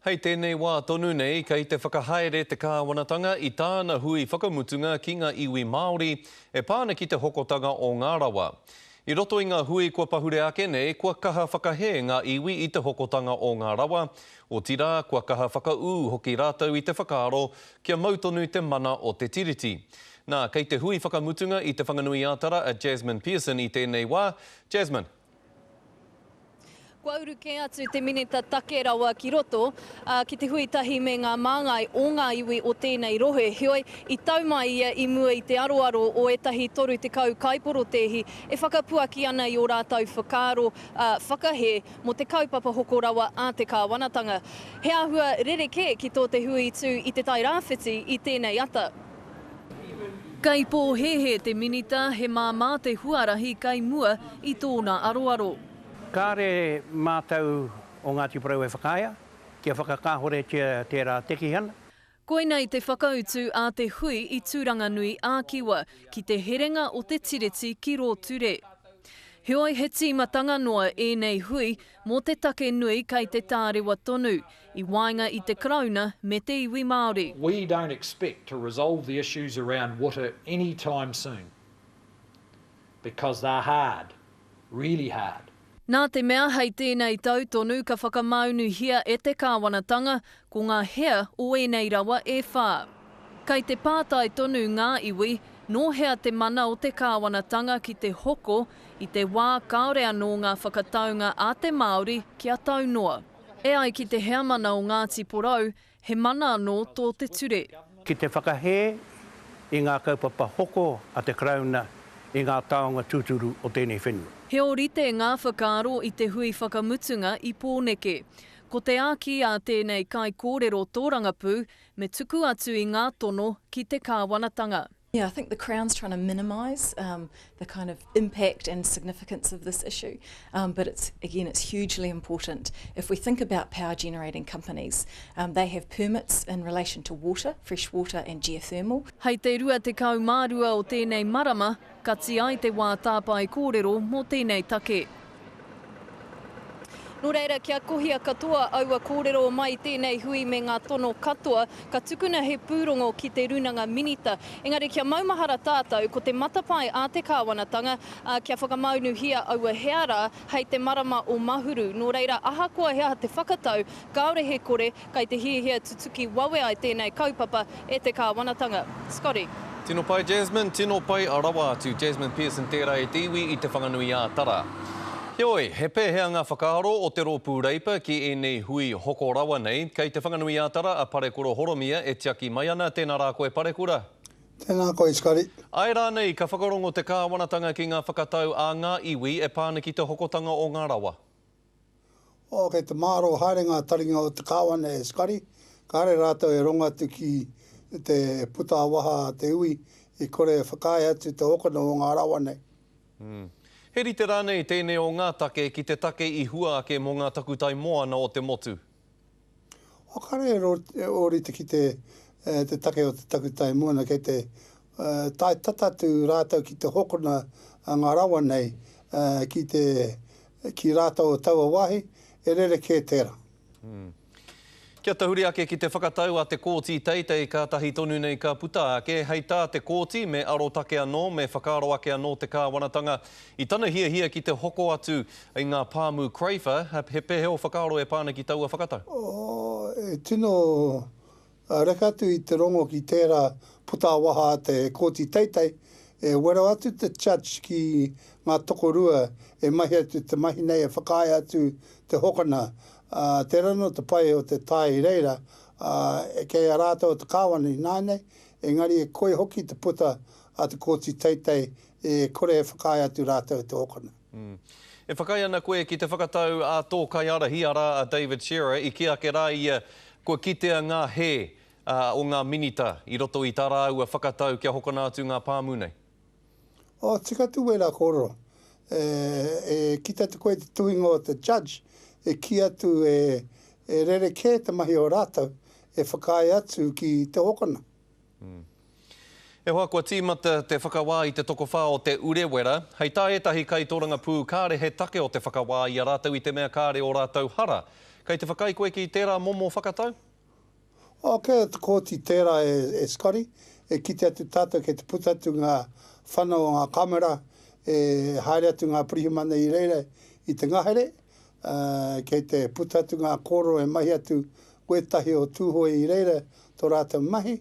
Hei tēnei wā tonu nei, kei te whakahaere te kāwanatanga i tāna hui whakamutunga ki ngā iwi Māori e pā ana ki te hokotanga o ngā rawa. I roto i ngā hui kua pahure ake nei, kua kaha whakahē ngā iwi i te hokotanga o ngā rawa, otirā, kua kaha whakaū hoki rātou i te whakaaro kia mau tonu te mana o te Tiriti. Nā, kei te hui whakamutunga i Te Whanganui-ā-Tara a Jasmine Pearson i tēnei wā. Jasmine. Kua uru kē atu te Minita Take Rawa ki roto, ā, ki te hui tahi me ngā māngai o ngā iwi o tēnei rohe. Heoi, i tau mai ia i mua i te aroaro o ētahi 30 kaiporotēhi e whakapuaki ana i ō rātou whakaaro, ā, whakahē mō te kaupapa hoko rawa a te kāwanatanga. He āhua rerekē ki tō te hui tū i Te Tai Rāwhiti i tēnei ata. Kei pōhēhē te Minita he māmā te huarahi kei mua i tōna aroaro. Kāre mātou o Ngāti Porou e whakaaea kia whakakāhoretia tērā tekihana. Koinei te whakautu a te hui i Tūranganui ā-Kiwa ki te herenga o te Tiriti ki rō ture. Heoi he tīmatanga noa ēnei hui mō te take nui kei te tārewa tonu, i waenga i te Karauna me te iwi Māori. We don't expect to resolve the issues around water any time soon because they're hard, really hard. Nā te mea hei tēnei tau tonu ka whakamāunuhia e te kāwanatanga ko ngā hea o ēnei rawa e whā. Kei te pātai tonu ngā iwi, nō hea te mana o te kāwanatanga ki te hoko i te wā kāore anō ngā whakataunga a te Māori kia tau noa. E ai ki te heamana o Ngāti Porou, he mana anō tō te ture. Ki te whakahē i ngā kaupapa hoko a te Karauna i ngā taonga tūturu o tēnei whenua. He ōrite ngā whakaaro i te hui whakamutunga i Pōneke. Ko te āki a tēnei kaikōrero tōrangapū me tuku atu i ngā tono ki te kāwanatanga. Yeah, I think the Crown's trying to minimise um, the kind of impact and significance of this issue, um, but it's again, it's hugely important. If we think about power generating companies, um, they have permits in relation to water, fresh water and geothermal. Hei te 22 o tēnei marama, kati ai te wā tāpae kōrero mō tēnei take. Nō reira, kia kohia katoa aua kōrero mai i tēnei hui me ngā tono katoa, ka tukuna he pūrongo ki te Rūnanga Minita. Engari kia maumahara tātou, ko te matapae a te kāwanatanga, ā, kia whakamāunuhia aua hea rā hei te marama o Mahuru. Nō reira, ahakoa he aha te whakatau, kāore he kore, Kei te hiahia tutuki wawe ai tēnei kaupapa e te kāwanatanga. Scotty. Tino pai Jasmine, tino pai rawa atu. Jasmine Pearson tērā e te iwi i Te Whanganui-ā-Tara. Heoi, he pēhea ngā whakaaro o te rōpū Reipa ki ēnei hui hoko rawa nei? Kei Te Whanganui-ā-Tara a Parekura Horomia e tiaki mai ana, tēnā rā koe Parekura. Tēnā koe Scotty. Āe rānei ka whakarongo te kāwanatanga ki ngā whakatau a ngā iwi e pā ana ki te hokotanga o ngā rawa? Oh, kei te mārō haere ngā taringa o te Kāwana e Scotty, kāre rātou e rongo atu ki te puta ā-waha a te iwi i kore e whakaae atu te hokona o ngā rawa nei. He rite rānei tēnei o ngā take ki te take i hua ake mō ngā takutai moana o te motu? Oh, kāre e ōrite ki te te take o te takutai moana, kei te tae tata atu rātou ki te hokona ngā rawa nei ki te ki rātou o taua wāhi, e rerekē tērā. Kia tahuri ake ki te whakatau a te Kōti Teitei kātahi tonu nei ka puta ake, hei tā te Kōti me arotake anō, me whakaaro ake anō te kāwanatanga i tana hiahia ki te hoko atu i ngā pāmu Craifer, he pēhea ō whakaaro e pā ana ki taua whakatau? E tino reka atu i te rongo ki tērā puta ā-waha a te Kōti Teitei, e wero atu te Judge ki ngā tokorua e mahi atu te mahi nei e whakaae atu te hokona, ā, tērā anō te pai o te tae i reira, ā, kei a rātou o te Kāwana ināianei, engari e koi hoki te puta a te Kōti Teitei e kore e whakaae atu rātou te hokona. E whakaae ana koe ki te whakatau a tō kaiārahi, arā a David Shearer, i kī ake rā ia kua kitea ngā hē o ngā minita i roto i tā rāua whakatau kia hokona atu ngā pāmu nei? Oh, tika atu wērā kōrero. E, e kite atu koe i te tuhinga o te judge, e kī atu e, e rerekē te mahi o rātou, e whakaae atu ki te hokona. E hoa, kua tīmata te whakawā i te tokowhā o Te Urewera. Hei tā ētahi kaitōrangapū kāre he take o te whakawā i a rātou i te mea kāre ō rātou hara. Kei te whakaae koe ki tērā momo whakatau? Oh, kei te kōti tērā e Scotty, e kite atu tātou kei te puta atu ngā whana o ngā kamera, e haere atu ngā pirihimana i reira i te ngahere, ā, kei te puta atu ngā kōrero e mahi atu wētahi o Tūhoe i reira tō rātou mahi,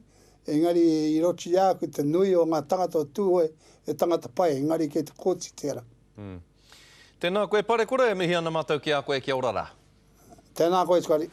engari i roti i a aku te nui o ngā tangata o Tūhoe e tangata pai, engari kei te kōti tērā. Tēnā koe Parekura, e mihi ana mātou ki a koe, kia ora rā. Tēnā koe Scotty.